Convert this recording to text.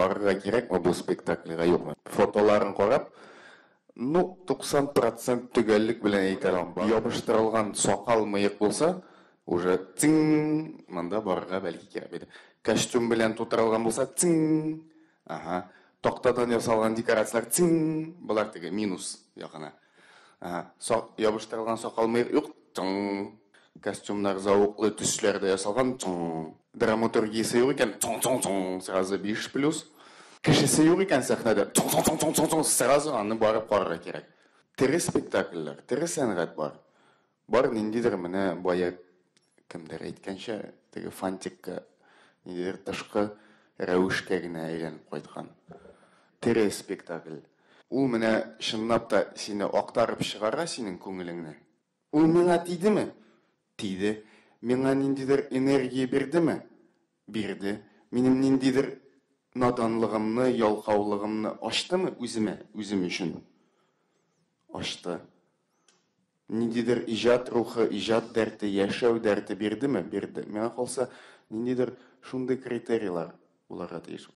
Барырга кирәкме бу спектакльгә, юкмы? Фотоларын карап, ну, 90 процент төгәллек белән әйтә алам. Ябыштырылган сакал, мыек булса, уже циң, монда барырга бәлки кирәк иде. Костюм белән тутырылган булса, циң, ага. Тактадан ясалган декорацияләр, циң, болар теге минус якына. Ага. Ябыштырылган сакал, мыек юк, циң. Костюмнар зәвыклы төсләрдә ясалган, циң. Драматургиясе юк икән, цоң, цоң, цоң, сразу 5 плюс. Кешесе юк икән сәхнәдә, цоң, цоң, цоң, цоң, цоң, цоң, сразу аны барып карарга кирәк. Тере спектакльләр, тере сәнгать бар. Бар ниндидер менә бая кемдер әйткәнчә, теге фантикка, ниндидер тышкы рәвешкә генә әйләнеп кайткан. Тере спектакль. Ул менә чынлап та сине актарып чыгара синең күңелеңне. Ул миңа тидеме? Тиде. Миңа ниндидер энергия бирдеме? Бирде. Минем ниндидер наданлыгымны, ялкаулыгымны ачтымы үземә, үзем өчен? Ачты. Ниндидер иҗат рухы, иҗат дәрте, яшәү дәрте бирдеме? Бирде. Миңа калса, ниндидер шундый критерийлар булырга тиеш.